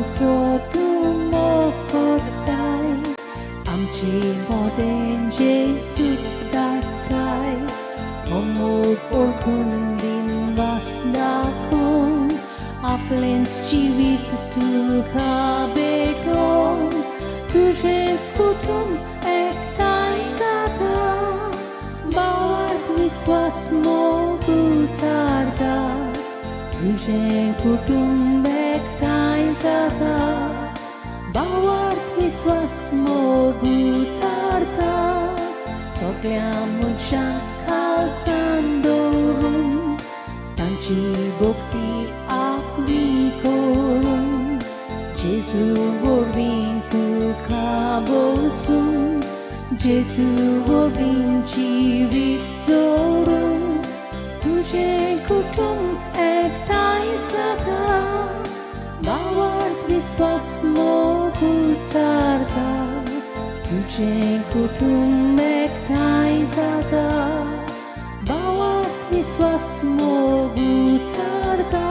आमचो तूं मोग करताय आमचे मोदें जेजू दाखय हो मोग ओळखून दिनवास दाखोवन आपलेंच जिवीत तुका भेटोवन तुजेंच कुटुंब एकठांय जाता भावार्थ विस्वास मोग उचारता तुजें कुटुंब एकठांय जाता भावार्थ विस्वास मोग उचारता सगळ्या मनशांक खालसान दवरून तांची भक्ती आपली करून जेजू वरवीं तुका भोवसून जेजू वरवीं जिवीत जोडून तुजें कुटुंब एकठांय जाता भावार्थ विस्वास मोग उचारता तुजें कुटुंब एकठांय जाता भावार्थ विस्वास मोग उचारता.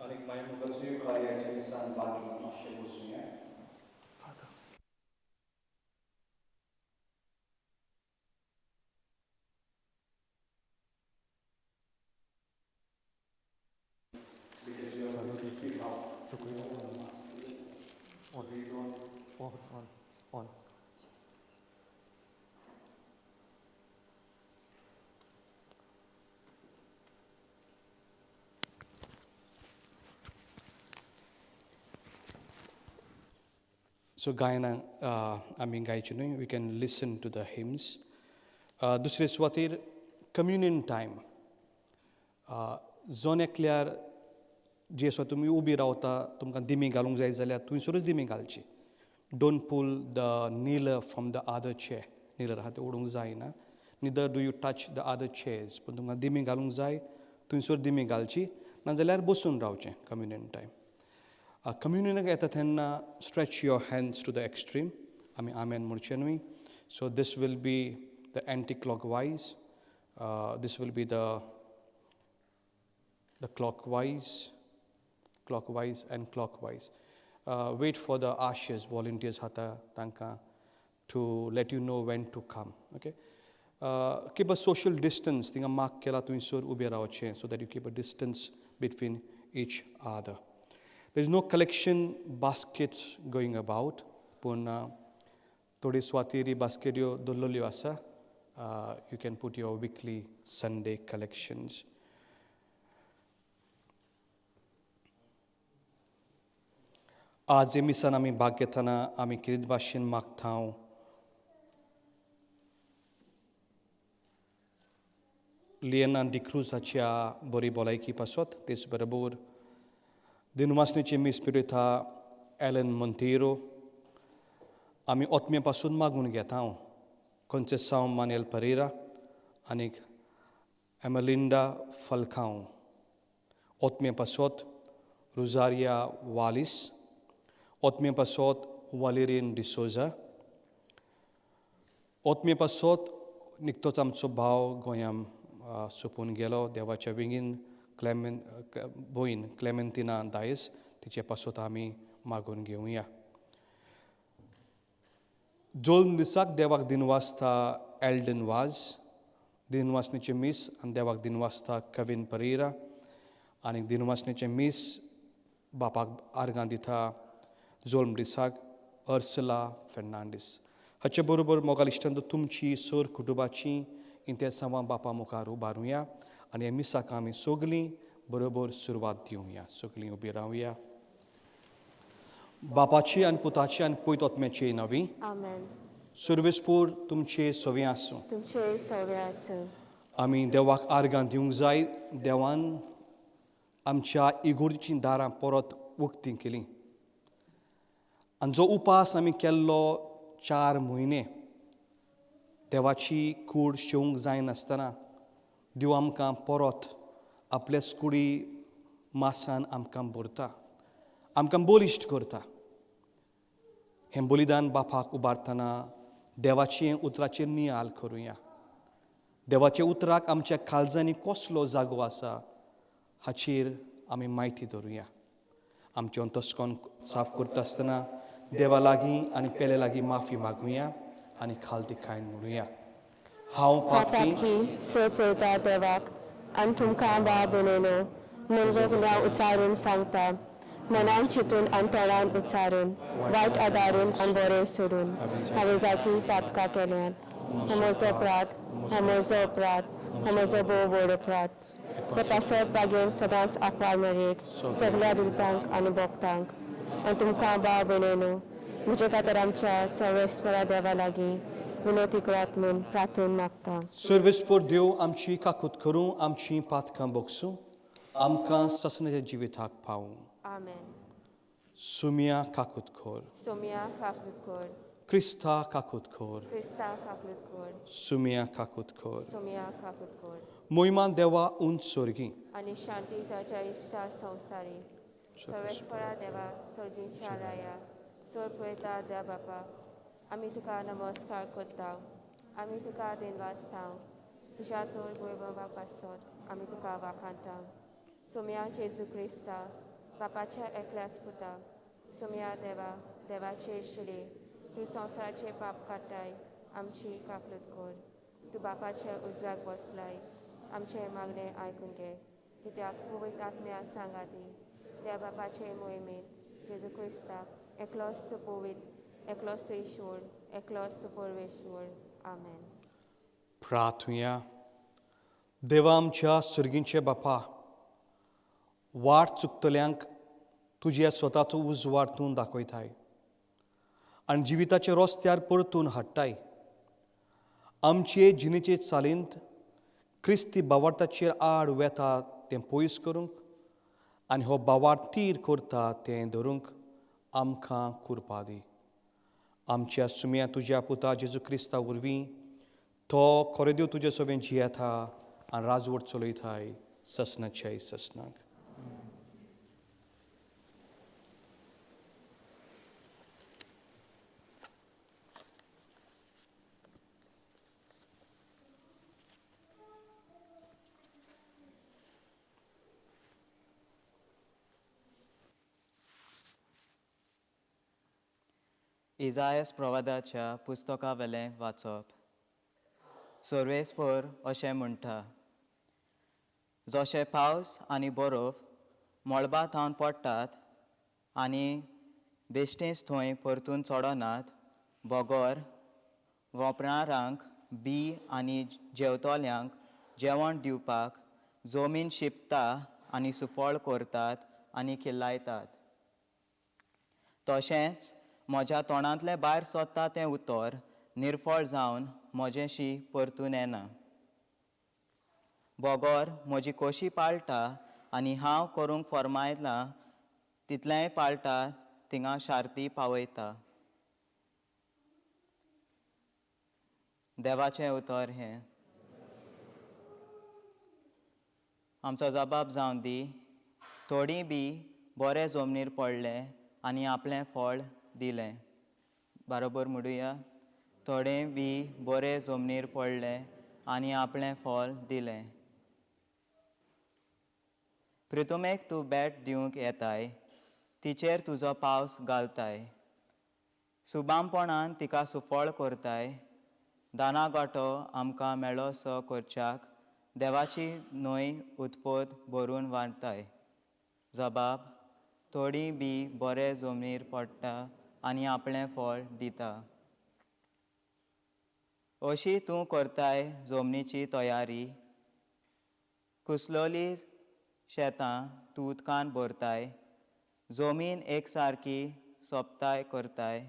आनीक मागीर मुखार कार्याच्या दिसान बाकी मातशें बसुया. Because you have to speak out. On. We don't On, on, on. So गायना आमी गायची न्हय, we can listen to the hymns. दुसरे सुवातेर कम्युनियन टायम, जण एकल्यार जे आसा तुमी उबी रावता, तुमकां दिमी घालूंक जाय जाल्यार थंयसरूच दिमी घालची. Don't pull the kneeler from the other chair. Kneeler आहा ते ओडूंक जायना. Neither do you touch the other chairs. पूण तुमकां दिमी घालूंक जाय थंयसर दिमी घालची, नाजाल्यार बसून रावचें कम्युनियन टायम. कम्युनियनाक येता तेन्ना stretch your hands to the extreme. आमी आमेन म्हणचें न्हय. So this will be the anti clockwise, this will be the clockwise, clockwise and clockwise. Wait for the ushers, volunteers hata तांकां to let you know when to come. Okay. Keep a social distance. थिंगा mark केला थंयसर उबें रावचें so that you keep a distance between each other. There is no collection baskets going about. पूण थोडी सुवातेरी बास्केट्यो दवरलेल्यो आसा. You can put your weekly Sunday collections. आज हे मिसान आमी भाग घेतना आमी कितें भाशेन मागता हांव लियना डिक्रूजाच्या बरी भलायकी पासत, तेच बरोबर दिनवासनेची मीस पिरयता एलन मोंतेरो. आमी ओतमे पासून मागून घेता हांव कोन्सेसांव मानेल परेरा आनीक एमलिंडा फलकांव. ओतमे पासत रुजारिया वालीस. ओतमे पासत वालेरियन डिसोजा. ओतमे पासत निकतोच आमचो भाव गोंयां सोंपून गेलो देवाच्या विंगीन, क्लेमेन भयण क्लेमेंतिना दायस, तिचे पासत आमी मागून घेवया. जोल्म दिसाक देवाक दिनवासता एल्डन वाज. दिनवासनेचें मीस आनी देवाक दिनवासता कवीन परेरा आनी दिनवासनेचें मीस बापाक आर्गां दिता जोल्म दिसाक अर्सला फेर्नांडीस. हाचे बरोबर मोगाल इश्टांनो, तुमची सोर कुटुंबाची इंतेसांवां बापा मुखार उबारुया आनी ह्या मिसाक आमी सगलीं बरोबर सुरवात दिवया. सगलीं उबी रावया. बापाची आनी पुताची आनी पवित्र आत्म्याची नांवी. आमेन. सुरवेसपूर तुमचे सवी आसूं. तुमचे सवे आसूं. आमी देवाक आर्गां दिवंक जाय. देवान आमच्या इगोर्जीचीं दारां परत उक्तीं केलीं आनी जो उपास आमी केल्लो 4 म्हयने, देवाची कूड शेवंक जायनासतना, देव आमकां परत आपल्याच कुडी मासान आमकां भरता, आमकां बळिश्ट करता. हें बलिदान बापाक उबारतना देवाचे उतराचेर नियाल करुया. देवाच्या उतराक आमच्या काळजांनी कसलो जागो आसा हाचेर आमी म्हायती दवरुया. आमचें अंतस्कन साफ करता आसतना देवा लागीं आनी पेले लागीं माफी मागुया आनी खालती खायन म्हणुया, हांव पातकी पातकी सोपयता देवाक आनी तुमकां भाव भयणीनो म्हणून उच्चारून सांगता, मनान चिंतून आनी तोंडान उच्चारून, वायट आदारून आनी बरें सोडून हांवें जायतीं पातकां केल्यांत. हो म्हजो अपराध, हो म्हजो अपराध, हो म्हजो भोव व्हड अपराध. ते पासत बागेन सदांच आंकवार मरेक सगल्या दुतांक आनी भक्तांक आनी तुमकां भाव भयणीनो म्हजे खातीर आमच्या सर्वेस्परा देवा लागीं विनवती करात म्हूण प्रार्थून मागता. सर्वेस्पर देव आमची काकूत करूं, आमची पातकां बोगसूं, आमकां ससनाच्या जिविताक पावूं. आमेन. सुमिया काकूत कर. सोमिया काकलूत कर. क्रिस्ता काकूत कर. क्रिस्ता काकलूत कर. सुमिया काकूत कर. सोमिया काकलूत कर. मोहिमा देवा उंच सोर्गी आनी शांती ताच्या इश्टा संवसारी. सर्वेस्परा देवा, सर्गीच्या राया, सोर पळयता देव बापा, आमी तुका नमस्कार करता, आमी तुका दिनवासता. तुज्या तोर भुंय पासत आमी तुका वाखाणटा. सोम्या जेजू क्रिस्ता, बापाच्या एकल्याच पुता, सोम्या देवा, देवाचे शिले, तूं संवसाराचे पाप काडटाय, आमची काकलूत कर. तूं बापाच्या उजव्याक बसलाय, आमचें मागणें आयकून घे, कित्याक पवित्र आत्म्या सांगाती त्या बापाचे मोहिमेंत जेजू क्रिस्ताक, एकलोच तूं पवित्र, एकलोच तूं ईश्वर, एकलोच तूं परमेश्वर. आमेन. प्रार्थुया. देवा आमच्या सर्गींचे बापा, वाट चुकतल्यांक तुज्या स्वताचो उजवाड तूं दाखयताय आनी जिविताच्या रस्त्यार परतून हाडटाय. आमचे जिणेचे चालींत क्रिस्ती बावार्थाचेर आड वेता तें पयस करूंक आनी हो बावार्थ तीर करता तें धरूंक आमकां कुरपा दी. आमच्या सुम्या तुज्या पुता जेजू क्रिस्ता वरवीं, तो खरें देव तुजे सवें जियेता आनी राजवट चलयताय ससनाच्या ससनाक. इजायस प्रवादाच्या पुस्तका वेलें वाचप. सर्वेस्पर अशें म्हणटा, जशें पावस आनी बरोफ मळबा थावन पडटात आनी बेश्टेंच थंय परतून चडनात, बगर वपणारांक बी आनी जेवतल्यांक जेवण दिवपाक जमीन शिंपता आनी सुफळ करतात आनी किल्लायतात, तशेंच म्हज्या तोंडांतलें भायर सोदता तें उतर निर्फळ जावन म्हजेशी परतून येना, बगर म्हजी कोशी पाळटा आनी हांव करूंक फर्मायलां तितलेंय पाळटा, थिंगा शार्ती पावयता. देवाचें उतर हें. आमचो जबाब जावन दी. थोडीं बी बरें जमनीर पडलें आनी आपलें फळ दिलें. बरोबर म्हणुया, थोडें बी बरें जमनीर पडलें आनी आपलें फळ दिलें. प्रितुमेक तूं भेट दिवंक येताय, तिचेर तुजो पावस घालताय, सुबामपणान तिका सुफळ करताय. दाना गोटो आमकां मेळोसो करच्याक देवाची न्हंय उत्पद भरून वाडटाय. जबाब, थोडीं बी बरें जमनीर पडटा आनी आपलें फळ दिता. अशी तूं करताय जमनीची तयारी, कुसलोली शेतां तूं उदकान भरताय, जमीन एक सारकी सोंपताय करताय,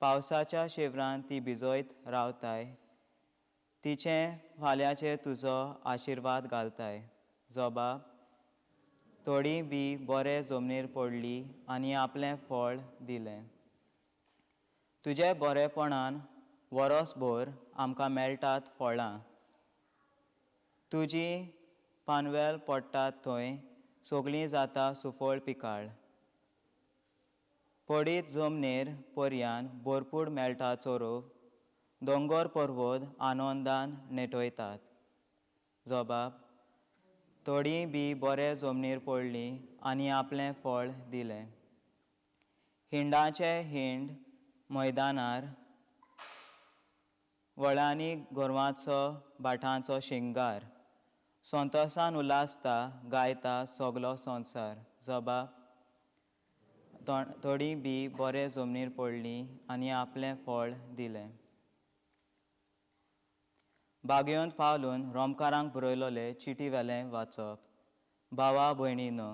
पावसाच्या शिवरान ती भिजयत रावताय, तिचें फाल्यांचेर तुजो आशिर्वाद घालताय. जबाब, थोडीं बी बरें जमनीर पडली आनी आपलें फळ दिलें. तुजे बरेपणान वरोसभर आमकां मेळटात फळां, तुजी पानवेल पडटात थंय सगळीं जाता सुफळ पिकाळ. पडीत जमनीर पर्यान भरपूर मेळटा चोरोव, दोंगोर पर्वत आनंदान नेटयतात. जबाब थोडीं बी बरे जमनीर पडलीं आनी आपलें फळ दिलें. हिंडाचे हिंड मैदानार वळांनी गोरवांचो भाटांचो शिंगार संतोसान उल्हासता गायता सगलो संवसार. जबाब थोडीं बी बरे जमनीर पडलीं आनी आपलें फळ दिलें. बागेवंत पावलून रोमकारांक बरयलोले चिटी वेलें वाचप. भावा भयणीनो,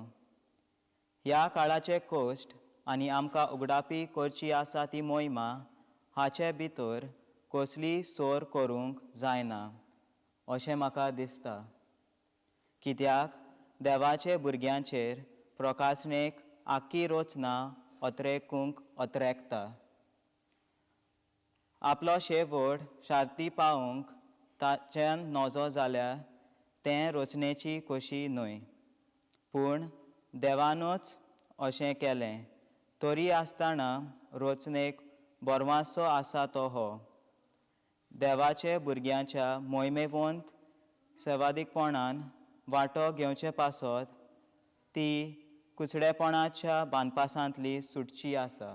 ह्या काळाचे कोश्ट आनी आमकां उगडापी करची आसा ती मोहिमा हाचे भितर कसली सोर करूंक जायना अशें म्हाका दिसता. कित्याक देवाचे भुरग्यांचेर प्रकासणेक आख्खी रचना अत्रेकूंक अत्रेकता. आपलो शेवट शार्ती पावोवंक ताच्यान नजो जाल्यार तें रचनेची खोशी न्हय, पूण देवानूच अशें केलें. तरी आसतना रचनेक बरवासो आसा तो हो देवाचे भुरग्यांच्या मोहिमेवंत सेवादीकपणान वांटो घेवचे पासत ती कुचडेपणाच्या बांदपासांतली सुटची आसा.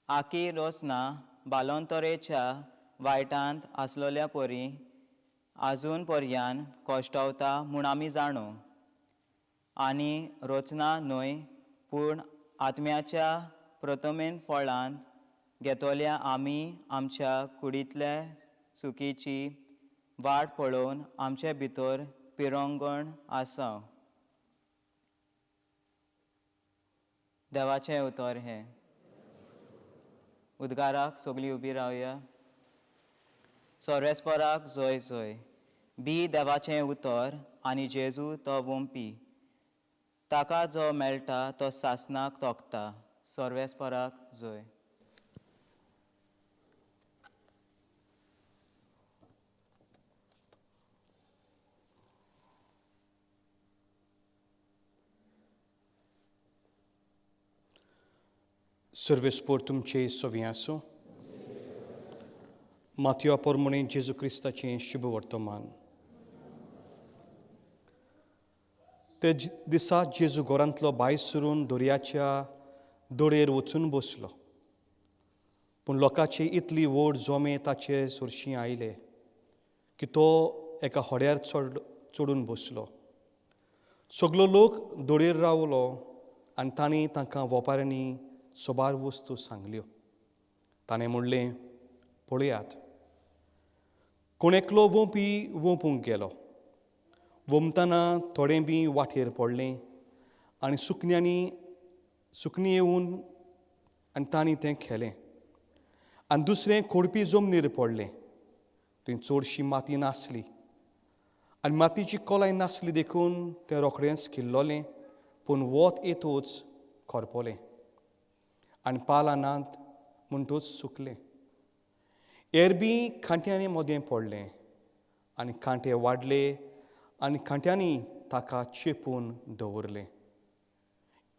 आखी रचना बालोंतरेच्या वायटांत आसलोल्या परी आजून पर्यान कश्टवता म्हूण आमी जाणू. आनी रचना न्हय पूण आत्म्याच्या प्रथमेन फळांत घेतल्या आमी आमच्या कुडींतले चुकीची वाट पळोवन आमचे भितर पिरंगण आसा. देवाचें उतर हें. उद्गाराक सगळीं उबी रावया. सोरेस्पराक जोय जोय. बी देवाचें उतर आनी जेजू तो वोमपी. ताका जो मेळटा तो सासनाक तोखता. सर्वेस्पराक जोय. सर्वेस्पोर तुमचे सवी आसूं. मातयो पोरमणे जेजू क्रिस्ताचें शुभ वर्तमान. ते दिसा जेजू घरांतलो भायर सरून दर्याच्या दोळयेर वचून बसलो. पूण लोकांची इतली व्हड जोमे ताचे सरशीं आयले की तो एका होड्यार चडून बसलो. सगलो लोक दोळयेर रावलो आनी तांणी तांकां वोपाऱ्यांनी सोबार वस्तू सांगल्यो. ताणें म्हणलें, पळयात, कोण एकलो वोंपी वोंपूंक गेलो. वोमतना थोडें बी वाटेर पडलें आनी सुकणीं येवन आनी तांणी तें खेलें. आनी दुसरें खोडपी जमनीर पडलें. थंय चडशी माती नासली आनी मातीची कोलाय नासली देखून तें रोखडेंच किल्लोलें, पूण वत येतूच खरपोलें आनी पालां नात म्हणटूच सुकलें. एरबी कांट्यांनी मदें पडलें आनी कांटे वाडले आनी कांट्यांनी ताका चेपून दवरलें.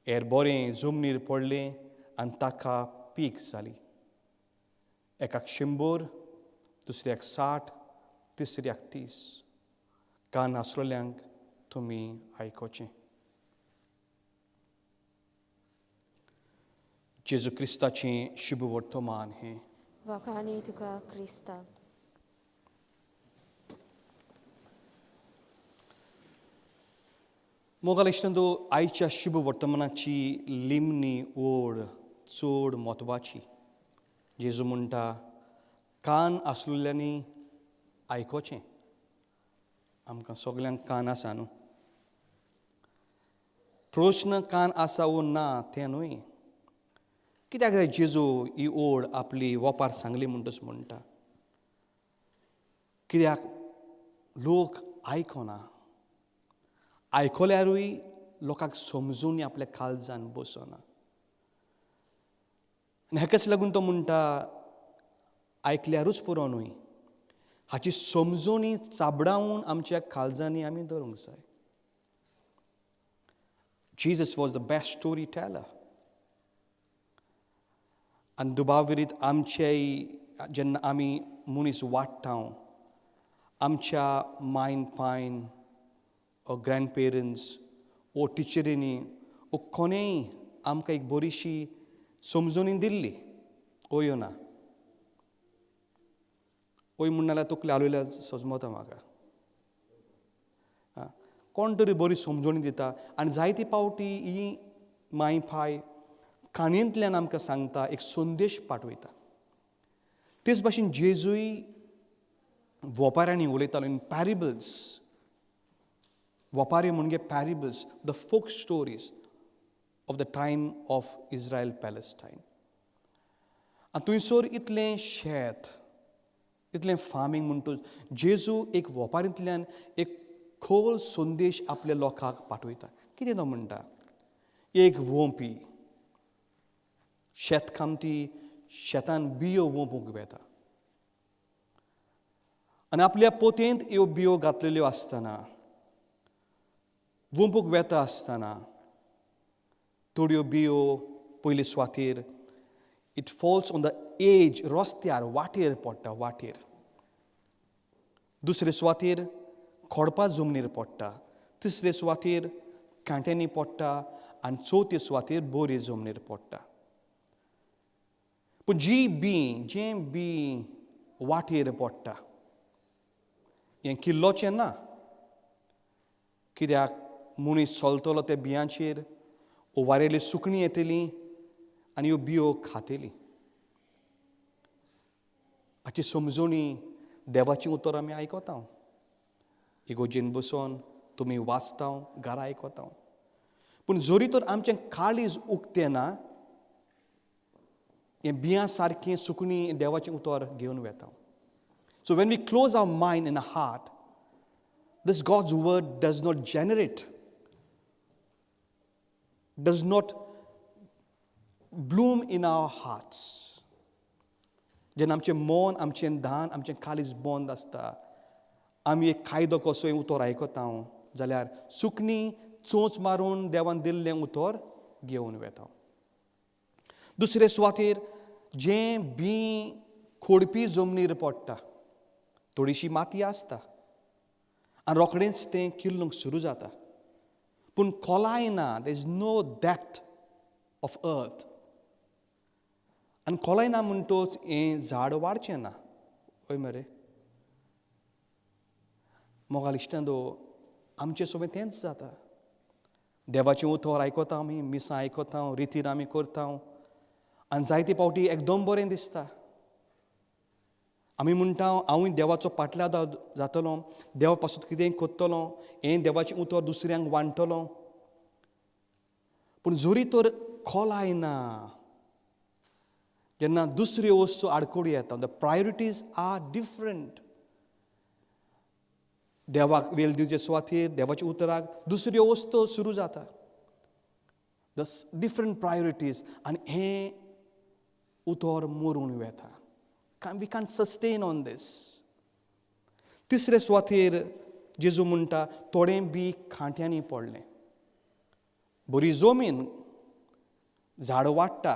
एर बरें जमनीर पडलें आनी ताका पीक जाली. एकाक 100, दुसऱ्याक 60, तिसऱ्याक 30. कान आसलोल्यांक तुमी आयकोचें. जेजू क्रिस्ताचें शुभ वर्तमान हें. वाखाणी तुका क्रिस्ता. मोगाल इश्टांनो, आयच्या शुभ वर्तमानाची लिमणी ओड चड म्हत्वाची. जेजू म्हणटा, कान आसलेल्यांनी आयकोचें. आमकां सगल्यांक कान आसा न्हू. प्रश्न कान आसा वो ना तें न्हय. कित्याक जेजू ही ओड आपली वोपार सांगली म्हणटच म्हणटा, कित्याक लोक आयकना. आयकल्यारूय लोकांक समजून आपल्या काळजान बसना. आनी हाकाच लागून तो म्हणटा, आयकल्यारूच पुरो न्हय, हाची समजणी चाबडावन आमच्या काळजांनी आमी धरूंक जाय. Jesus was the best story teller. आनी दुबाविरीत आमचेय जेन्ना आमी मनीस वाडटा, आमच्या मायन पायन ओ ग्रँड पेरंट्स ओ टिचरींनी ओ कोणेय आमकां एक बरीशी समजणी दिल्ली. ओय ना ओय म्हण नाल्यार तकली हालयल्यार सजमता म्हाका. कोण तरी बरी समजणी दिता आनी जायते पावटी ही माय पाय काणयेंतल्यान आमकां सांगता, एक संदेश पाठवता. तेच भाशेन जेजूय वोपाऱ्यांनी उलयतालो इन पॅरिबल्स. वोपारी म्हणजे parables, the folk stories of the time of Israel Palestine. आनी थंयसर इतलें शेत, इतलें फार्मींग म्हणटूच जेजू एक वोपारींतल्यान एक खोल संदेश आपल्या लोकांक पाठवता. कितें तो म्हणटा? एक वोंपी शेतकामती शेतान बियो वोंपूंक वेता आनी आपल्या पोतयेंत ह्यो बियो घातलेल्यो आसतना, वोंपूंक वेता आसतना थोड्यो बियो पयले सुवातेर it falls on the edge, रस्त्यार वाटेर पडटा वाटेर. दुसरे सुवातेर खोडपा जमनीर पडटा, तिसरे सुवातेर कांट्यांनी पडटा आनी चवथे सुवातेर बरी जमनीर पडटा. पूण जी बी जें बी वाटेर पडटा हें किल्लोचें ना, कित्याक मनीस चलतलो त्या बियांचेर, वारेली सुकणीं येतलीं आनी ह्यो बियो खातली. हाची समजणी देवाचीं उतर आमी आयकता, इगोजेन बसोन तुमी वाचता, घरा आयकता. पूण जरी तर आमचें काळीज उक्तें ना, हें बियां सारकें सुकणीं देवाचें उतर घेवन वेता. So when we close our mind and heart, this God's word does not generate, does not bloom in our hearts. जेन्ना आमचें मन, आमचें दान, आमचें काळीज बंद आसता, आमी एक कायदो कसोय उतर आयकता जाल्यार सुकणीं चोंच मारून देवान दिल्लें उतर घेवन वेता. दुसरे सुवातेर जें बी खोडपी जमनीर पडटा, थोडीशी माती आसता आनी रोखडेंच तें किल्लूंक सुरू जाता, पूण खोलाय ना. There is no depth of earth. आनी खोलाय ना म्हणटोच हें झाड वाडचें ना. हय मरे मोगाल इश्टांनो, आमचे सोबें तेंच जाता. देवाचें उतर आयकता आमी, मिसां आयकता, रितीर आमी करता आनी जायते पावटी एकदम बरें दिसता. आमी म्हणटा हांवूय देवाचो पाटल्या जातलो, देवा पासून कितेंय करतलो, हें देवाचें उतर दुसऱ्यांक वांट्टलो. पूण जरी तर खोलाय ना, जेन्ना दुसऱ्यो वस्तू आडकोडी येता, the priorities are different. देवाक वेल दिवचे सुवातेर, देवाच्या उतराक दुसऱ्यो वस्तू सुरू जाता, the different priorities, आनी हें उतर मरून वेता. We can sustain on these. तिसरे सुवातेर जेजू म्हणटा थोडें बी कांट्यांनी पडलें. बरी जमीन, झाड वाडटा,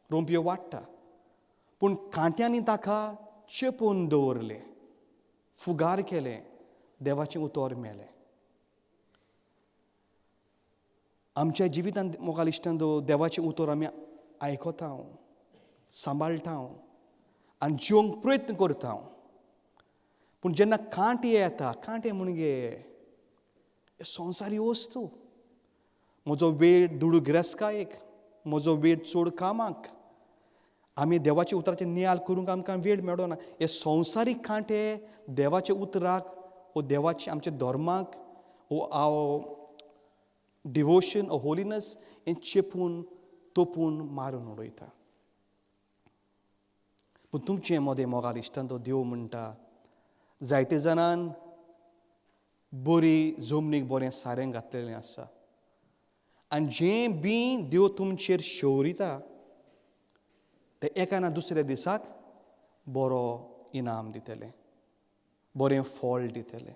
रोंपयो वाडटा, पूण कांट्यांनी ताका चेपून दवरलें, फुगार केलें, देवाचें उतर मेलें. आमच्या जिवितांत मोगाल इश्टांनो, देवाचें उतर आमी आयकता, सांबाळटा आनी जिवंक प्रयत्न करता. पूण जेन्ना कांटे येता, कांटे म्हणजे संवसारी वस्तू, म्हजो वेळ दुडू गिरेस्कायेक, म्हजो वेळ चड कामाक, आमी देवाच्या उतराचें नियाल करूंक आमकां वेळ मेळना. हे संवसारीक कांटे देवाच्या उतराक वो देवाच्या आमच्या धर्माक वो आव डिवोशन ओ होलीनस हें चेपून तोपून मारून उडयता. पूण तुमचें मदें मोगाल इश्टान, तो देव म्हणटा जायते जाणान बरी जमनीक बरें सारें घातलेलें आसा आनी जें बी देव तुमचेर शवरिता तें एका ना दुसऱ्या दिसाक बरो इनाम दितलें, बरें फळ दितलें.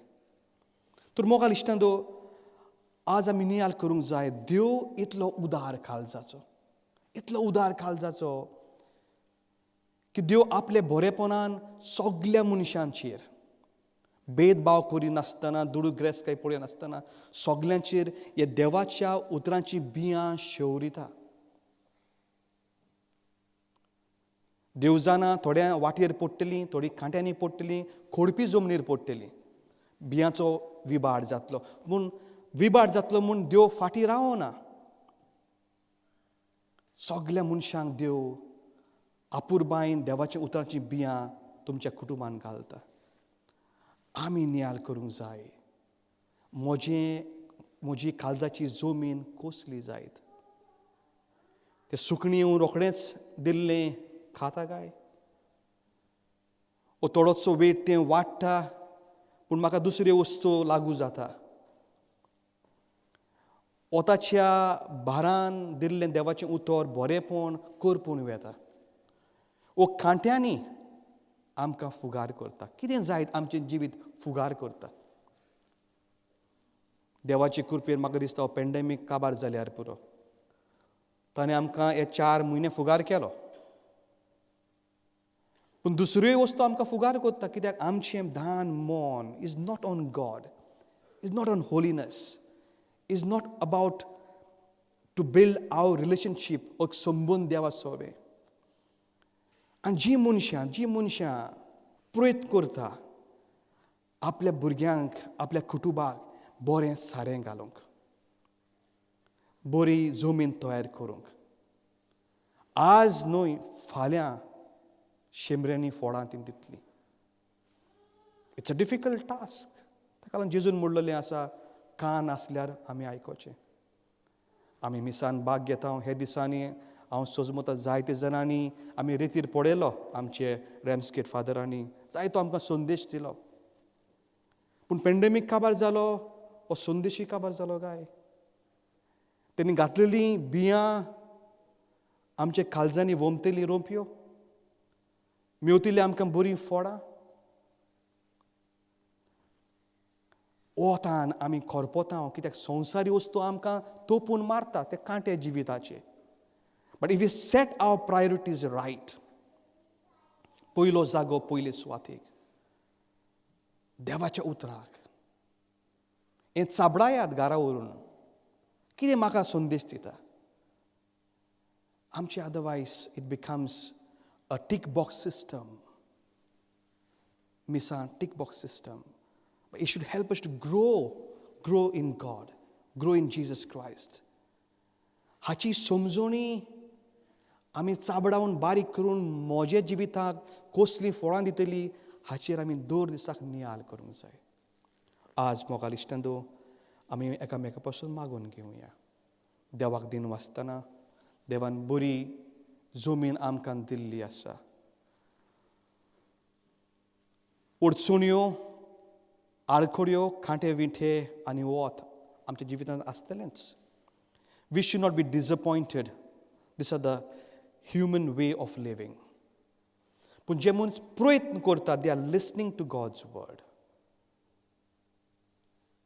तर मोगाल इश्टान, आज आमी नियाल करूंक जाय, देव इतलो उदार काळजाचो, इतलो उदार काळजाचो की देव आपले बरेपणान सगल्या मनशांचेर भेदभाव करिनासतना, दुडू ग्रेस काय पळयनासतना सगल्यांचेर हे देवाच्या उतरांची बियां शेवरिता. देव जाणा थोड्या वाटेर पडटलीं, थोडीं कांट्यांनी पडटलीं, खोडपी जमनीर पडटलीं, बियांचो विबाड जातलो. पूण विबाड जातलो म्हूण देव फाटीं रावना. सगल्या मनशांक देव आपुरबायन देवाच्या उतरांची बियां तुमच्या कुटुंबान घालता. आमी नियाळ करूंक जाय, म्हजी काळजाची जमीन कसली जायत. तें सुकणीं येवन रोखडेंच दिल्लें खाता काय, ओ थोडोसो वेट तें वाडटा पूण म्हाका दुसऱ्यो वस्तू लागू जाता. वताच्या भारान दिल्लें देवाचें उतर बरेंपण करपून वेता. ओ कांट्यांनी आमकां फुगार करता. कितें जायत आमचें जिवीत फुगार करता. देवाचे कृपेन म्हाका दिसता हो पेंडेमीक काबार जाल्यार पुरो. ताणें आमकां हे 4 म्हयने फुगार केलो, पूण दुसऱ्योय वस्तू आमकां फुगार करता. कित्याक आमचें दान मन is not on God, is not on holiness, is not about to build our relationship, एक संबंद देवा सोबे. आनी जी मनशां प्रयत्न करता आपल्या भुरग्यांक, आपल्या कुटुंबाक बरें सारें घालूंक, बरी जमीन तयार करूंक, आज न्हय फाल्यां शेंबऱ्यांनी फोडां ती दितली. It's a difficult task. ताका लागून जेजून म्हणलेलें आसा, कान आसल्यार आमी आयकोचें. आमी मिसान भाग घेता हे दिसांनी हांव सोजमता जायते जाणांनी आमी रेतीर पळयलो, आमचे रॅम्सगेट फादरांनी जायतो आमकां संदेश दिलो. पूण पेंडेमीक काबार जालो, हो संदेशूय काबार जालो काय? तेणी घातलेलीं बियां आमच्या काळजांनी वोमतली रोंपयो, मेवतली आमकां बरीं फोडां. वतान आमी खरपोता कित्याक संवसारी वस्तू आमकां तोपून मारता, ते कांटे जिविताचे. But if you set our priorities right, पयलो जागो पयले सुवातेक देवाच्या उतराक, हें चाबडायात घरा व्हरून कितें म्हाका संदेश दिता आमचे. Otherwise it becomes a tick box system. मिसां tick box system. But it should help us to grow in God, grow in Jesus Christ. हाची समजणी आमी चाबडावन बारीक करून म्हज्या जिविताक कसलीं फळां दितली हाचेर आमी दर दिसाक नियाळ करूंक जाय. आज मोगाल इश्टांनो, आमी एकामेका पासून मागून घेवया. देवाक दिन वाचतना देवान बरी जमीन आमकां दिल्ली आसा. अडचण्यो, आडखळ्यो, कांटे विंठे आनी वत आमच्या जिवितांत आसतलेंच. We should not be disappointed. These are the human way of living. पूण जे मनीस प्रयत्न करता, they are listening to God's word.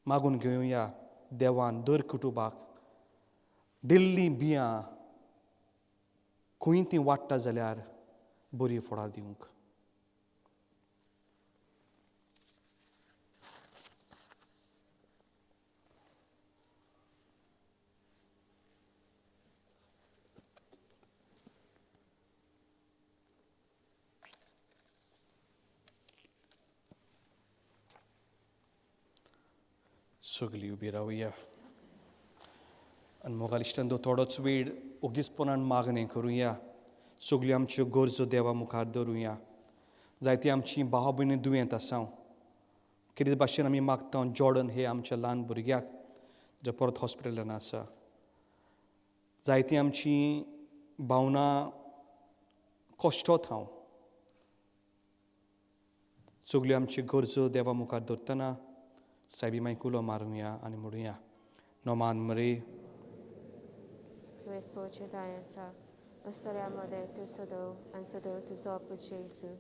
मागून घेवया देवान दर कुटुंबाक दिल्लीं बियां खंय तीं वाडटा जाल्यार बरी फळां दिवंक. सगळीं उबी रावया आनी मोगाल इश्टांनो, थोडोच वेळ ओगीचपणान मागणें करुया. सगल्यो आमच्यो गरजो देवा मुखार दवरुया. जायती आमची भाव भयणी दुयेंत आसा. कितें भाशेन आमी मागता जॉर्डन हे आमच्या ल्हान भुरग्याक जो परत हॉस्पिटलान आसा. जायती आमची भावना कश्टोत हांव. सगल्यो आमच्यो गरजो देवा मुखार दवरतना सायबी माई कुलो मारुया आनी म्हणुया, नोमान मरे उस्तऱ्या मदें तूं सदव आनी सदव तुजो पूत जेजू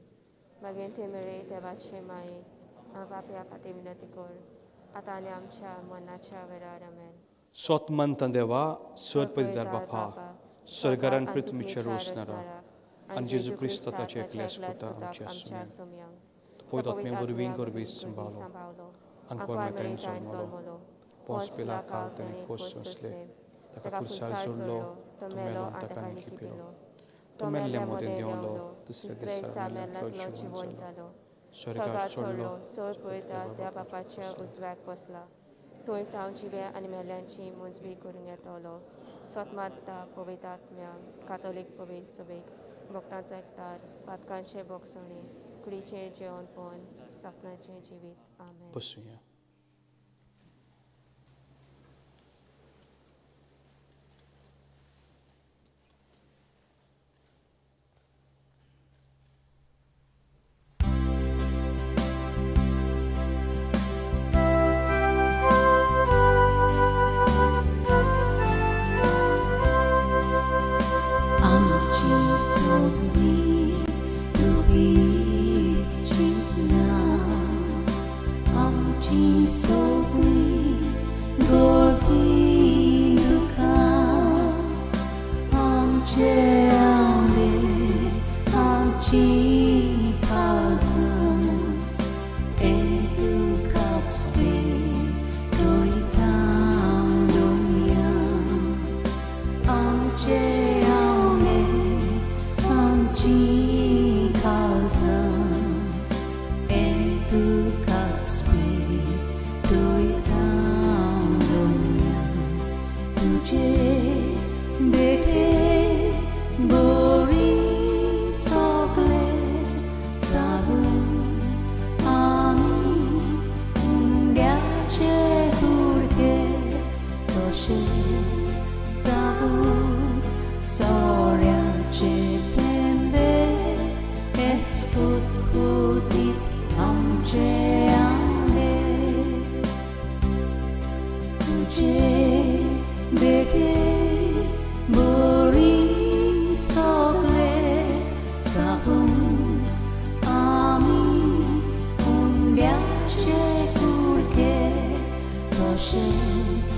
मागीर ते मेरे देवाचे माये पापया खातीर विनंती कर आतां आनी आमच्या मनाच्या वेळार. आमेन. सोत मनता देवा, सर पयदार बापा, स्वर्गारान पृथ्वीचेर वचणारा, आनी जेजू क्रिस्त ताच्या एकल्याच पुता आमच्या सुम्यांक पवित्र आत्म्या वरवीं गर्भेस्त सांबाळलो, आंकवार मेरेन जल्मलो, पोंस पिलाकाल ताणें खोस सोंसले, ताका खुर्सार जोडलो, तो मेलो आनी ताका लिखिपिलो, तो मेल्ल्या मदें देंवलो, दुसऱ्या दिसा मेल्ल्यांतलो जिवंत जालो, स्वर्गार चडलो, सोर पळयता त्या बापाच्या उजव्याक बसला, थंय तांव जिवे आनी मेल्यांची मुंजबी करूंक येतलो. सोतमात्ता पवित्र आत्म्याक, कातोलीक पवित्र सभेक, भक्तांचो एकतार, पातकांचें भोगसणें, कुडीचें जेवणपण, सासणाचें जिवीत. आमेन. बसुया. आमची सगळी दुबी चिंतना, आमची सगळी गोडकी दुखां, आमचे आंबे, आमची काळजां, educați pe lumea. आमचे आंबे, आमची काळजां, educați pe lumea. तुझे बेटे बरी सगळे जावूं आमी उंड्याचे कुडके, तशेंच जावूं सोऱ्याचे थेंबे, हेच कुतकुतीत आमचे आंबे. तुझे बेटे बरी सगळे जावूं आमी उंड्याचे कुडके, तशेंच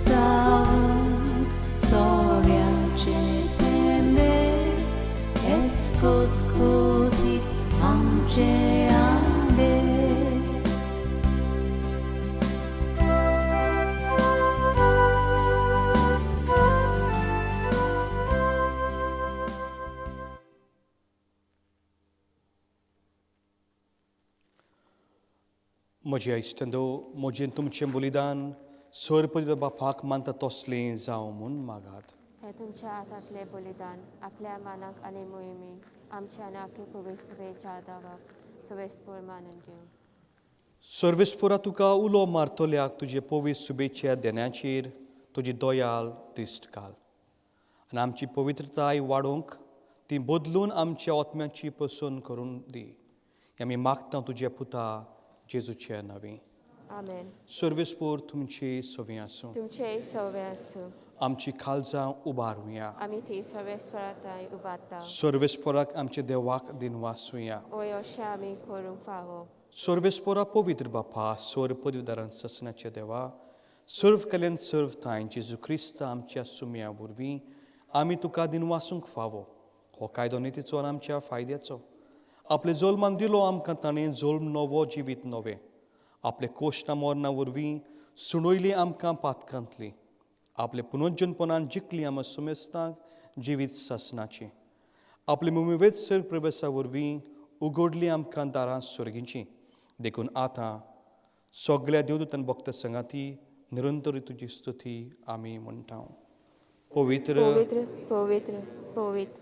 जावूं सोऱ्याचे थेंबे, हेच कुतकुतीत आमचे आंबे. म्हज्या इश्टांनो, म्हजें तुमचें बलिदान सर्व बापाक मानता तसलें जावं म्हूण मागात. हें तुमच्या हातांतलें बलिदान आपल्या मानाक आनी मोहिमेक, आमच्या आनी आपले पवित्र सभेच्या दावाक सवेस्पोर मानून घेवं. सर्वेस्पोरा तुका उलो मारतल्याक तुजे पवित्र शुभेच्छा देण्याचेर तुजी दयाल दिश्ट घाल आनी आमची पवित्रताय वाडोवंक ती बदलून आमच्या आत्म्याची पसंत करून दी. आमी मागता तुज्या पुता जेजूच्या नांवी. आमेन. सर्वेस्पोर तुमची सवी आसूं. तुमचेय सवे आसूं. आमची काळजां उबारुया. आमी ती सर्वेस्पराताय उबारता. सर्वेस्पोराक आमच्या देवाक दिनवासुया. ओय अशें आमी करूंक फावो. सर्वेस्पोरा पवित्र बापा, सर्व पदवीदारान ससनाच्या देवा, सर्व कल्याण सर्व थांय जेजू क्रिस्त आमच्या सुम्या वरवीं आमी तुका दिनवासूंक फावो. हो कायदो नितीचो आनी आमच्या फायद्याचो. आपले जोल्मान दिलो आमकां ताणें जोल्म नवो जिवीत नवें. आपले कोश्टां मरणा वरवीं सुणयली आमकां पातकांतली. आपले पुनर्जनपणान जिखली आमकां सुमेस्तांक जिवीत सासनाचें. आपले मुमिवेत सर प्रवेसा वरवीं उगडली आमकां दारां सर्गींचीं. देखून आतां सगल्या देवदूतान भक्त संगाती निरंतर तुजी स्तुती आमी म्हणटा. पवित्र पवित्र पवित्र पवित्र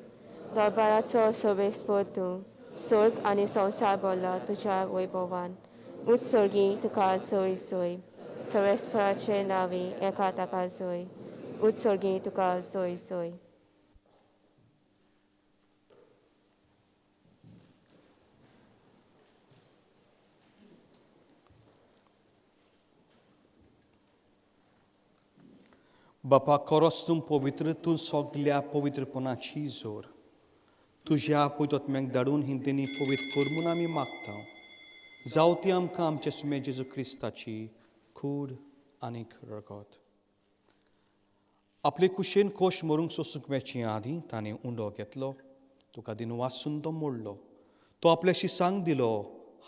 दरबाराचो सवेस्पोर तूं, स्वर्ग आनी संवसार भरला तुज्या वैभवान. उत्सर्गी तुका जोय जोय, सर्वेस्पराचे नांवी एका ताका जोय, उत्सर्गी तुका जोय जोय. बापा, खरोच तूं पवित्र, तूं सगल्या पवित्रपणाची जोर. तुज्या पवित्र धाडून ही देणी पवित्र कर म्हूण आमी मागता. जावं ती आमकां आमच्या सुमे जेजू क्रिस्ताची कूड आनीक रगत. आपले कुशेन कोश मरूंक सोसूंक मेळचे आदीं ताणें उंडो घेतलो, तुका दिन वासून तो मोडलो, तो आपल्या शिसांक दिलो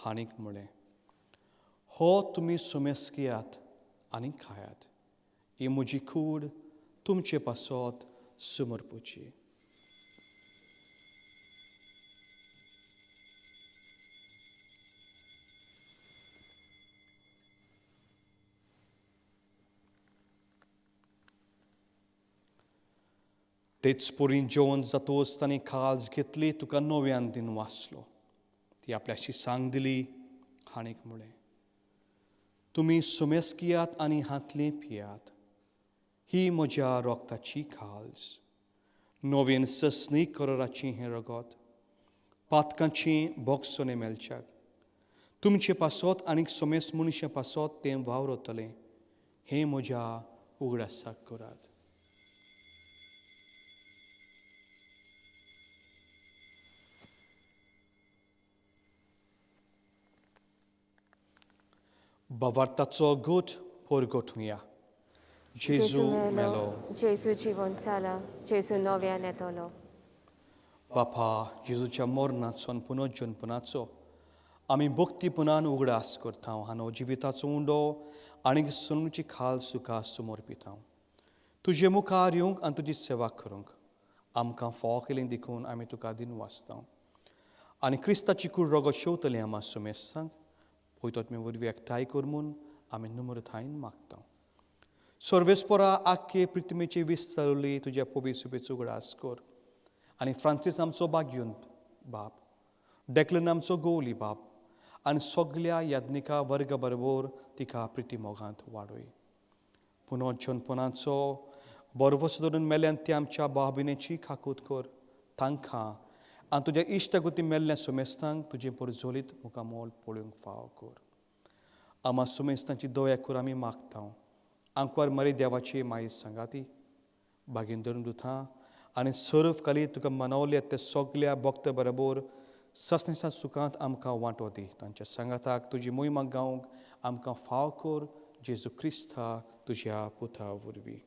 हाणीक म्हळें, हो तुमी सुमेस घेयात आनी खायात, ही म्हजी कूड तुमचे पासत समर्पुची. तेच पोरीन जेवण जातोच तांणी खाज घेतली, तुका नव्यान दिन वाचलो, ती आपल्याशी सांग दिली हाणीक म्हळें, तुमी सुमेस घेयात आनी हातलें पियात, ही म्हज्या रोगताची खाज, नवीन ससनी करोराची हें रगत, पातकांची बोगसोने मेळच्याक तुमचे पासत आनीक सोमेस मनशां पासत तें वावरतलें, हें म्हज्या उगडासाक करात. बावार्थाचो गोठ पोरगोठुया. जेजू मेलो, जेजू जिवन जाला, जेजू नव्यान येतलो. बापा, जेजूच्या मरणाचो आनी पुनर्जन्मपणाचो आमी भक्तीपणान उगडास करता आनी जिविताचो उंडो आनी सनुची खाल सुखा समर्पिता. तुजे मुखार येवंक आनी तुजी सेवा करूंक आमकां फावो केली देखून आमी तुका दिन वाचता आनी क्रिस्ताची कूड रगत शेवतली आमा सुमेस्तांक पळयतो तुमी वरवीं एकठांय कर म्हूण आमी नम्रतायेन मागता. सर्वेस्परा आख्खे प्रिथ्वीचे विस्तारली तुज्या पवित्र सुबेचो उगडास कर आनी फ्रांसीस आमचो बागयून बाप, डेक्लन आमचो गोवली बाप आनी सगल्या याज्ञिका वर्ग बरोबर तिका प्रिती मोगांत वाडय. पुनर्जनपणाचो बरवस धरून मेल्यान ती आमच्या भावभिणेची खाकूत कर तांकां आनी तुज्या इश्टगुती मेल्ल्या सुमेस्तांक तुजें परजोलीत मुखामोल पळोवंक फावो कर. आमा सुमेस्तांची दया कर आमी मागता. आंकवार मरे देवाची माई सांगाती बागीन धरून दुथा आनी सर्व खाली तुका मनवले ते सगल्या भक्त बरोबर ससनेसा सुखांत आमकां वांटो दी. तांच्या सांगाताक तुजी मोहिमा गावंक आमकां फाव कर, जेजू क्रिस्ता तुज्या पुता वरवीं.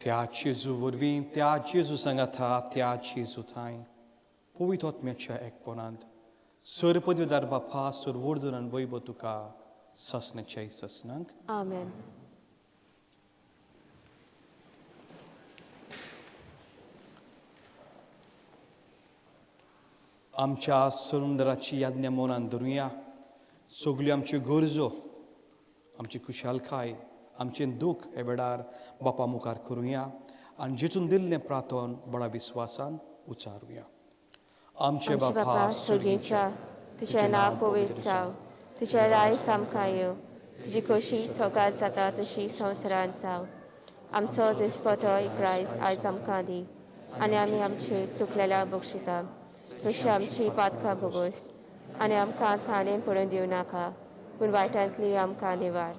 त्या जेजू वरवीं, त्या जेजू सांगाता, त्या जेजू थांय पवित्र आत्म्याच्या एकपणांत सर पदवीदार बापा सर वरदून वैभव तुका ससनाच्या ससनांक. आमेन. आमच्या सुंदराची याज्ञा मनान धरुया. सगल्यो आमच्यो गरजो, आमची खुशालकाय, आमचें दूख हे वेळार बापा मुखार करुया आनी जेजून दिल्लें प्रार्थन बडा विस्वासान उचारुया. आमचे बापा स्वर्गीच्या, तुजें नांव पवित्र जावं, तुजें राज आमकां येवं, तुजी खोशी सोगात जाता तशी संवसारांत जावं. आमचो दिसपटो इकरायज आयज आमकां दी आनी आमी आमचे चुकलेल्या बक्षिता तशी आमची पातकां भोगोस आनी आमकां ताणें पडून दिवं नाका, पूण वायटांतली आमकां निवार.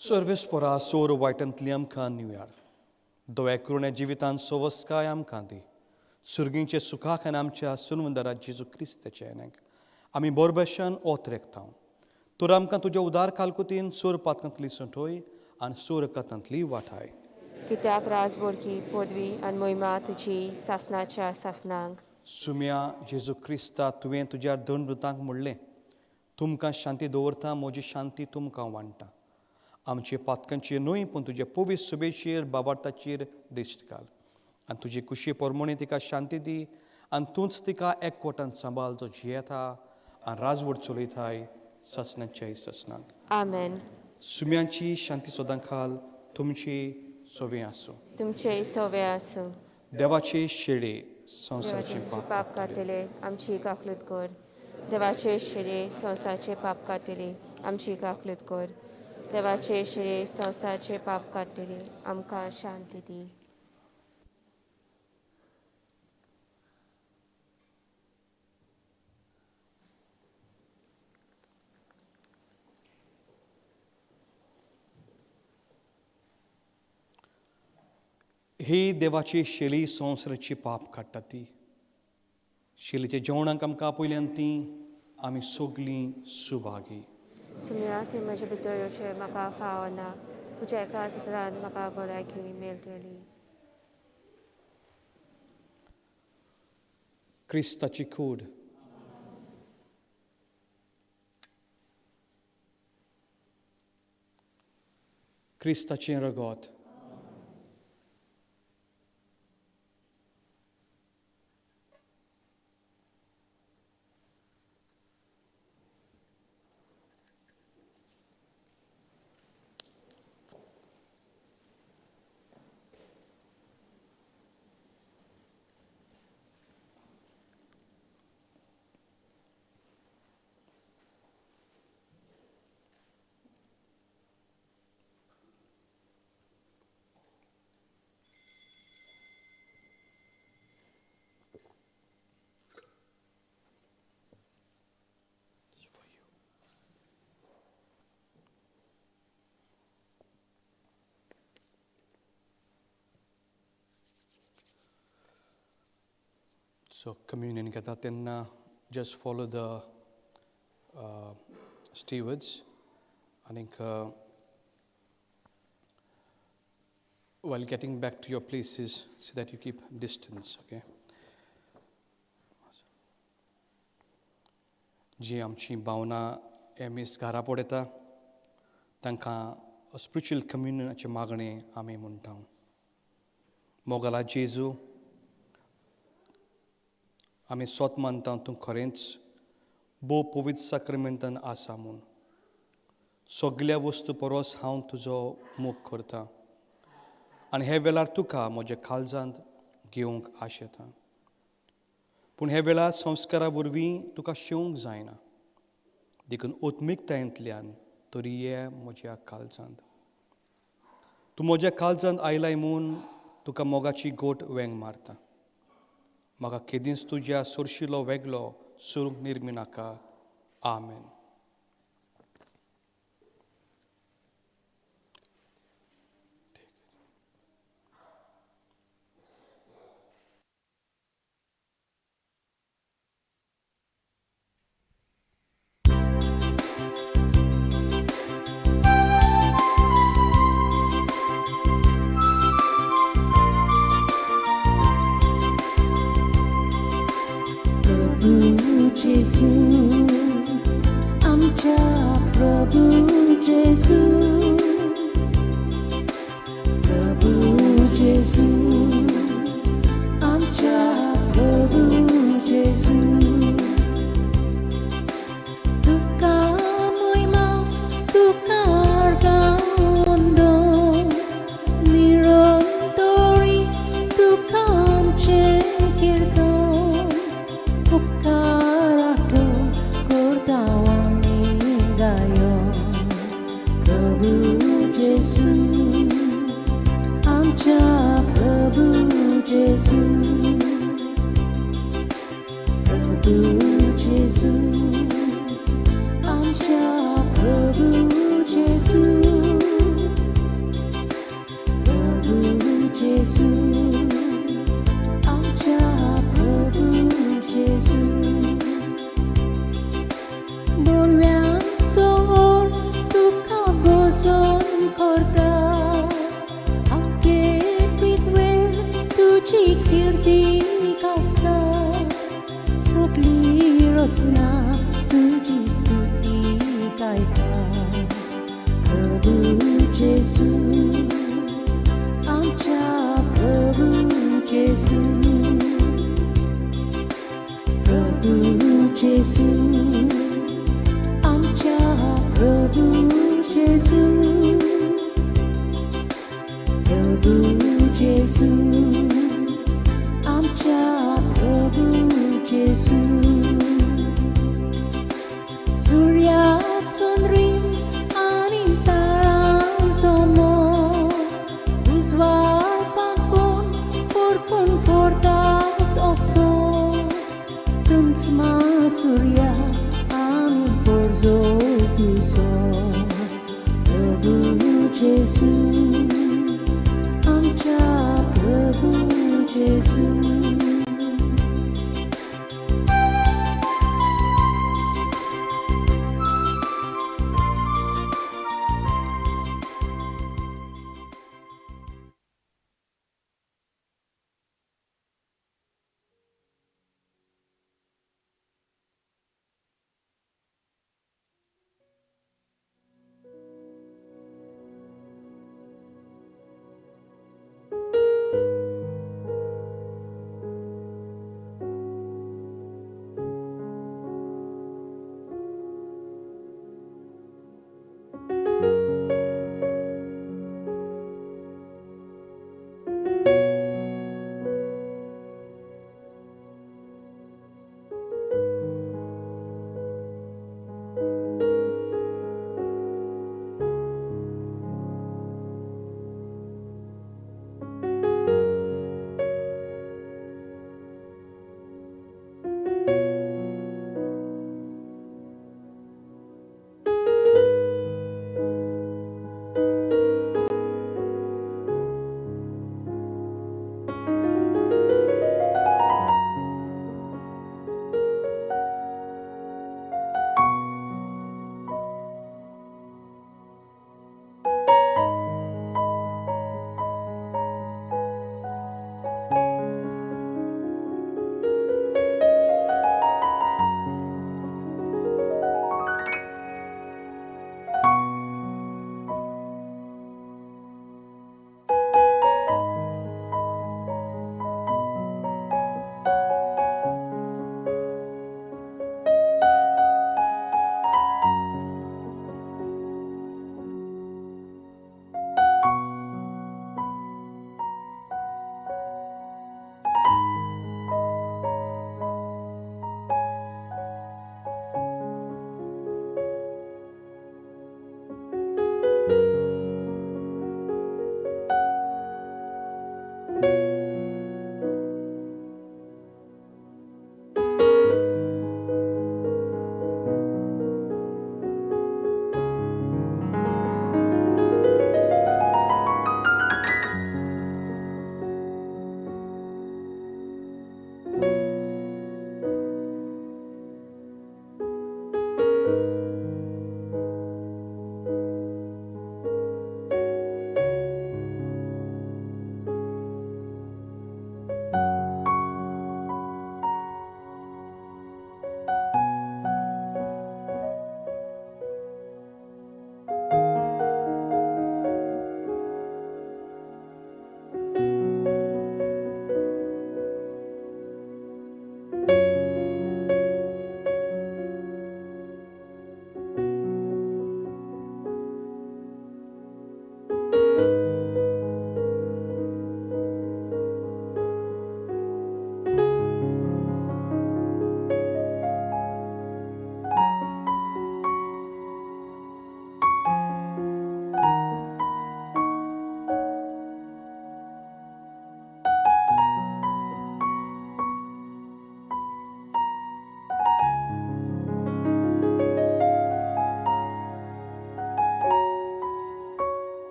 सर्वेस्परा सोर वायटांतली आमकां निवार. दोव्या करुण्या जिवितांत सवस्काय आमकां दी. सुर्गींचे सुखाक आनी आमच्या सुनवंदरा जेजू क्रिस्ताच्या येण्याक आमी बोरबेशान ओत रेखता. तर आमकां तुज्या उदार कालकुतीन सोर पातकांतली सुटोय आनी सोर कथांतली वाठाय. कित्याक राजबोरकी पदवी आनी मोहिमा तुजी सासनाच्या सासनांक. सुम्या जेजू क्रिस्ता, तुवें तुज्या दंडुतांक म्हणलें, तुमकां शांती दवरता, म्हजी शांती तुमकां वांट्टा. आमचे पातकांचे न्हय पूण तुजे पवित्र सुबेचेर बाबार्थाचेर दिश्ट घाल आनी तुजी कुशी परमणी तिका शांती दी आनी तूंच तिका एकवटान सांबाळ जो जियेता आनी राजवट चलयताय ससनाच्या ससनाक. आमेन. सुम्यांची शांती सदां खाल तुमची सोवे आसूं. तुमचे सोवे आसूं. देवाचे शेळे संवसाराचे पाप काडटले आमची काकलूत कर. देवाचे शेळे संवसाराचे पाप काडटले आमची काकलूत कर. देवाचे शेळे संवसाराचे पाप काडटले आमकां शांती दी. ही देवाची शेली संवसाराची पाप काडटा ती शेलीच्या जेवणाक आमकां आपयल्यान ती आमी सगलीं सुभागी. सुम्या, ती म्हजे भितर येवचें म्हाका फावना, तुज्या एका सत्रान म्हाका भलायकी मेळटली. क्रिस्ताची कूड. क्रिस्ताचें रगत. So communion घेता तेन्ना just follow the stewards आनीक while getting back to your places so that you keep distance, okay? जी आमची भावना हे मीस घरा पडयता तांकां स्पिरिच्युअल कम्युनियनाचें मागणें आमी म्हणटा. मोगाला जेजू, आमी सोत मानता तूं खरेंच भोव पवित्र साक्रमेंतान आसा म्हूण. सगल्या वस्तू परस हांव तुजो मोग करता आनी हे वेळार तुका म्हज्या काळजांत घेवंक आशेता. पूण हे वेळार संस्कारा वरवीं तुका शेवंक जायना, देखून आत्मिकतायेंतल्यान तरी ये म्हज्या काळजांत. तूं म्हज्या काळजांत आयलाय म्हूण तुका मोगाची गोट वेंग मारता. म्हाका केदींच तुज्या सोरशिलो वेगळो सुरूंक निर्मी नाका. आमेन. Gesù, आमच्या प्रभु जेजू, प्रभु जेजू, आमच्या प्रभु जेजू. तुका मोहिमा, तुका अर्गावंदन, निरंतरी तुका आमचें कीर्तन.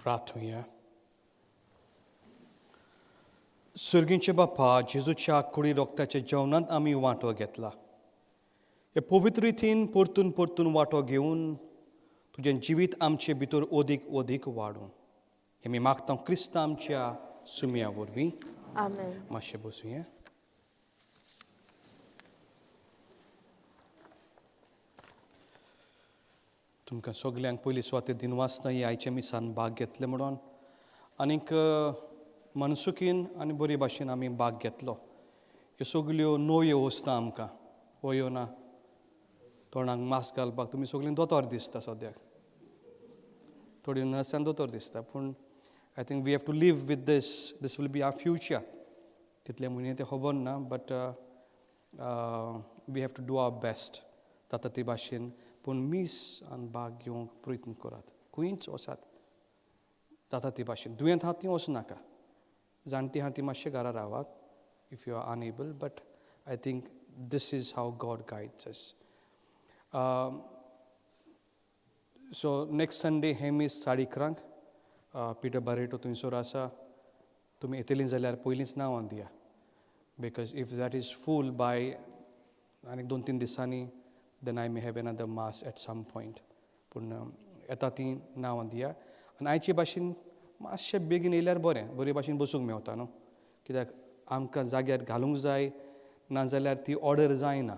प्रार्थुया. सर्गींचे बापा, जेजूच्या कुडी रोगताच्या जेवणांत आमी वांटो घेतला. हे पवित्र रितीन परतून परतून वांटो घेवन तुजें जिवीत आमचे भितर अदीक अदीक वाडूं, हें आमी मागता क्रिस्त आमच्या सुमया वरवीं. आमेन. मातशें बसुया. तुमकां सगल्यांक पयली सुवातेर दिनवासना ही आयच्या मिसान भाग घेतले म्हणून, आनीक मनसुकीन आनी बरी भाशेन आमी भाग घेतलो. ह्यो सगल्यो नव्यो वस्तां आमकां वयो ना, तोंडाक मास्क घालपाक तुमी सगळीं दोतोर दिसता सद्याक, थोडी नर्सान दोतोर दिसता, पूण I think we have to live with this. This will be our future. कितले म्हयने ते खबर ना, but we have to do our best जाता ते भाशेन. पूण मीस आनी भाग घेवंक प्रयत्न करात, खंयच वचात जाता ते भाशेन. दुयेंत आहा ती वचूं नाका, जाणटी आहा ती मातशें घरा रावात if you are unable, but I think this is how God guides us. So next Sunday हें मीस 11:30 पिटर बारेटो थंयसर आसा. तुमी येतलीं जाल्यार पयलींच नांवां दिया, because if that is full by आनीक 2-3 दिसांनी, then I may have another mass at some point. पूण येता तीं नांवां दिया. आनी आयचे भाशेन मातशें बेगीन येयल्यार बरें, बरे भाशेन बसूंक मेवता न्हू, कित्याक आमकां जाग्यार घालूंक जाय, नाजाल्यार ती ऑर्डर जायना,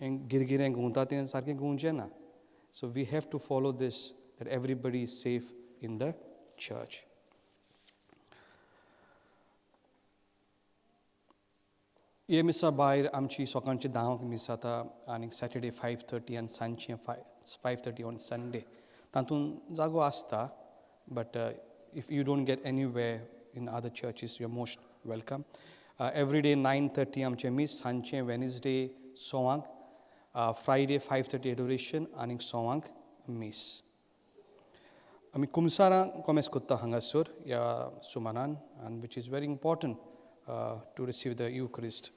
गिरगिरें घुंवता तें सारकें घुंवचें ना. So we have to follow this, that everybody is safe in the church. हे मिसा भायर आमची सकाळची 10 मीस जाता, आनी सॅटर्डे 5:30 आनी सांजचें 5:30 ऑन संडे. तातूंत जागो आसता, but if you don't get anywhere in other churches, you are most welcome. Every day 9:30 आमचें मीस, सांजचें वेनसडे 1:15, फ्रायडे 5:30 एडोरेशन आनी 1:15 मीस. आमी कुमसारां कोमेस कोत्ता हांगासर ह्या सुमानान, आनी which is very important to receive the Eucharist.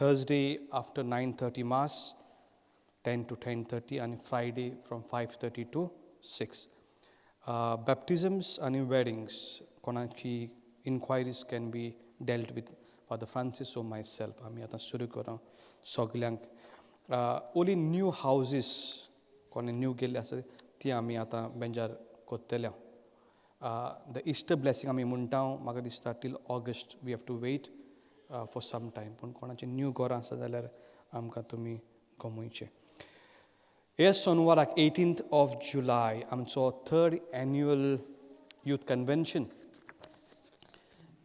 Thursday after 9:30 mass, 10 to 10:30, and Friday from 5:30 to 6. Baptisms and weddings, कोणाची inquiries can be dealt with Father Francis or myself. आमी आतां सुरू करूं सगल्यांक. Only new houses कोणे new गेल्ले आसा ती आमी आतां बेंजार कोत्तले. The Easter blessing आमी म्हणटा, म्हाका दिसता till August we have to wait for some time. पूण कोणाचें न्यू घरां आसा जाल्यार आमकां तुमी गमोवचें. हे सोनवाराक 18th of July आमचो 3rd annual youth convention.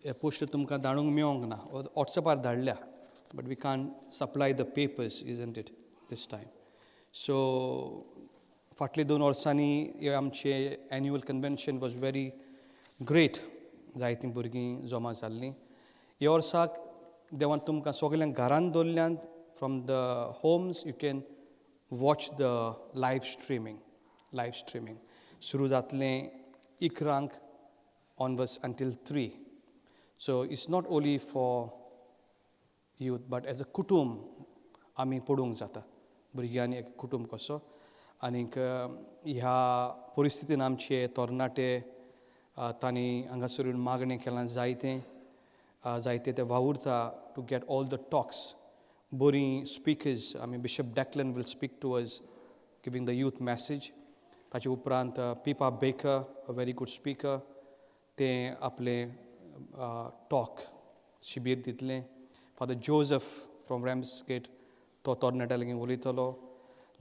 हे पोस्टर तुमकां धाडूंक मेळोंक ना, वॉट्सएपार धाडल्या, but we can't supply the papers, isn't it, this time. So फाटले 2 वर्सांनी हे आमचे annual convention was very great. जायतीं भुरगीं जमा जाल्लीं. ह्या वर्साक देवान तुमकां सगल्यांक घरांत दवरल्यान, from the homes you can watch the live streaming. Live streaming सुरू जातलें 11 onwards until 3. So it's not only for youth, but as a कुटूंब आमी पडूंक जाता, भुरग्यांनी एक कुटूंब कसो. आनीक ह्या परिस्थितीन आमचे तरणाटे तांणी हांगासर येवन मागणें केलां जायतें, जायते ते वावुरता to get all the talks. बरीं स्पिकर्स, आमी Bishop Declan will speak to us, giving the youth message. ताचे उपरांत Pippa Baker, a very good speaker, ते आपलें टॉक शिबीर दितलें. फादर जोजफ फ्रॉम रॅम्सगेट तो तरणाट्या लागीं उलयतलो.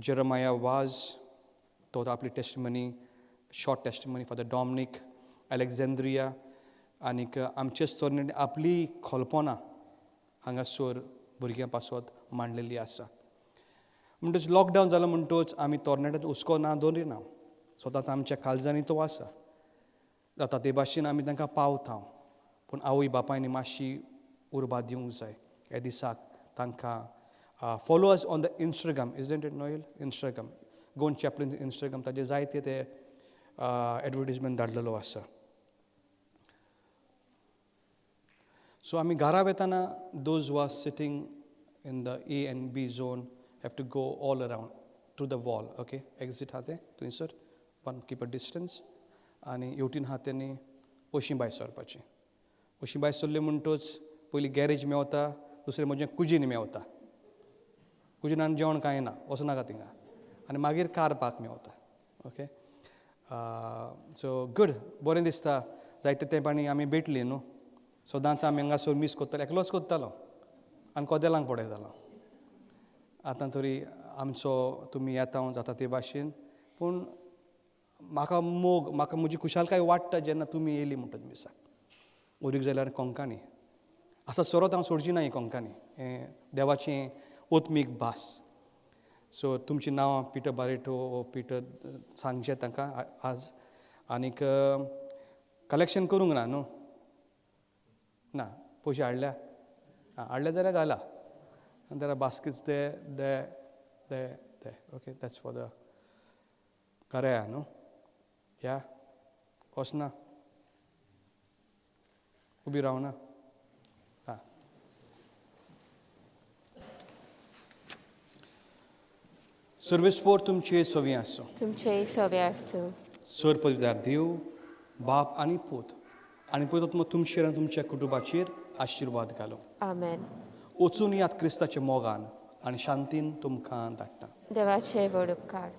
जेरमाया वाज तो आपली testimony, short testimony. Father Dominic Alexandria, आनीक आमचेच तरणाटे आपली कल्पना हांगासर भुरग्यां पासत मांडलेली आसा. म्हणटच लॉकडावन जालो म्हणटच आमी तरणाट्यांत हुस्को ना दवरिना, स्वताच आमच्या काळजांनी तो आसा. जाता ते भाशेन आमी तांकां पावता, पूण आवय बापायनी मातशी उर्बा दिवंक जाय ह्या दिसाक तांकां. Follow us on the Instagram, isn't it Noel? Instagram, Goan Chaplain Instagram, ताजे जायते ते एडवर्टीजमेंट धाडलेलो आसा. सो आमी घरा वेताना those who are sitting in the A and B zone have to go all around to the wall, okay? Exit आहा तें थंयसर, one keep a distance. आनी हेवटेन आहा तेणी अशीं भायर सरपाचें. अशीं भायर सरले म्हणटच पयलीं गॅरेज मेवता, दुसरें म्हजें कुजीन मेवता. कुजिनान जेवण कांय ना, वचूं नाका थिंगा. आनी मागीर कार पार्क मेवता. ओके, सो गूड, बरें दिसता. जायते तेंपांनी आमी भेटली न्हू. सदांच आमी हांगासर मीस करताले, एकलोच करतालो आनी कदेलांक पडयतालो. आतां तरी आमचो तुमी येता जाता ते भाशेन, पूण म्हाका मोग, म्हाका म्हजी खुशालकाय वाडटा जेन्ना तुमी येयली म्हणटात मिसाक. ओरीक जाल्यार कोंकणी आसा सोरोत हांव सोडची ना ही कोंकणी, हें देवाचें ओत्मीक भास. सो तुमचीं नांवां पिटर बारेटो ओ पिटर सांगचें तांकां आज. आनीक कलेक्शन करूंक ना न्हू, ना पयशे हाडल्या, आं हाडल्या जाल्यार घाला. आनी there are baskets there, there, there, there. Okay, that's for the karaya न्हू. या वचना उबी रावना. आं, सर्वेस्पोर तुमचे सवी आसूं, तुमचेय सवे आसूं. सर पवित्र देव बाप आनी पूत आनी पवित्र तुमचेर आनी तुमच्या कुटुंबाचेर आशिर्वाद घालूं. आमेन. वचून यात क्रिस्ताच्या मोगान आनी शांतीन तुमकां धाडटा. देवाचे व्हड उपकार.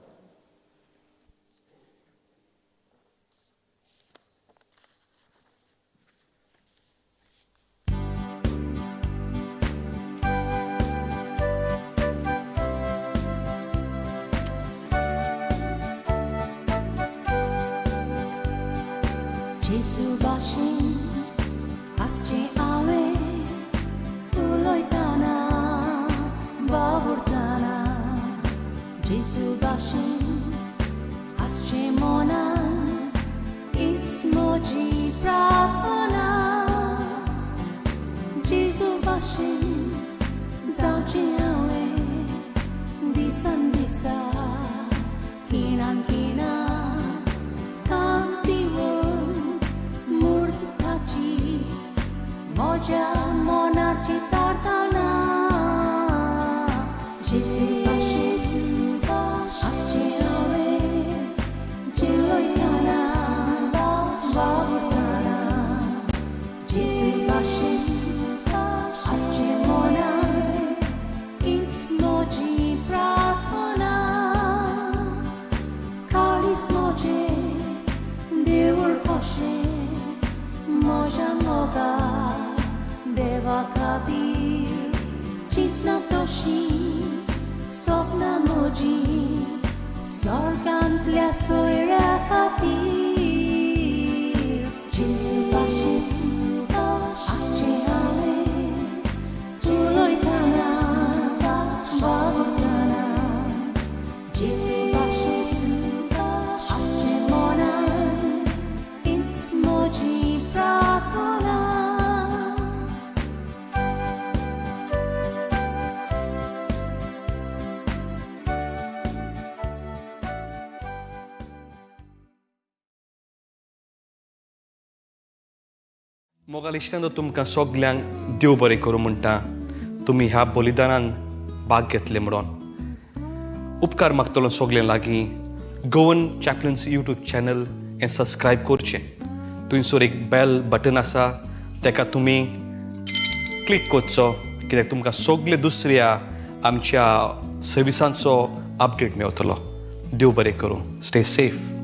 जेजू भाशेन आसचें हांवें उलयतना वावुरतना, जेजू भाशेन आसचें मनान हीच म्हजी प्रार्थना. जेजू भाशेन जावचें हांवें दिसान दिसा खिणान खिणा, कांतीवन मूर्त ताची म्हज्या मनाची तारताना. जेजू भाशेन आसचें हांवें जिवयतना वावुरतना, जेजू भाशेन आसचें मनान हीच म्हजी प्रार्थना. काळीज म्हजें देवूळ कशें म्हज्या मोगा देवा खातीर, चिंतना तशीं सपनां म्हजीं स्वर्गांतल्या सोयऱ्या खातीर. जेजू भाशेन आसचें हांवें उलयतना वावुरतना, जेजू भाशेन आसचें मनान हीच म्हजी प्रार्थना. मोगाल इश्टांनो, तुमकां सगल्यांक देव बरें करूं म्हणटा. तुमी ह्या बलिदानान भाग घेतले म्हणून उपकार मागतलो सगल्यां लागीं. गोवन चॅपलन्स यूट्यूब चॅनल हें सबस्क्रायब करचें. थंयसर एक बेल बटन आसा, तेका तुमी क्लिक करचो, कित्याक तुमकां सगळे दुसऱ्या आमच्या सर्विसांचो अपडेट मेवतलो. देव बरें करूं. Stay safe.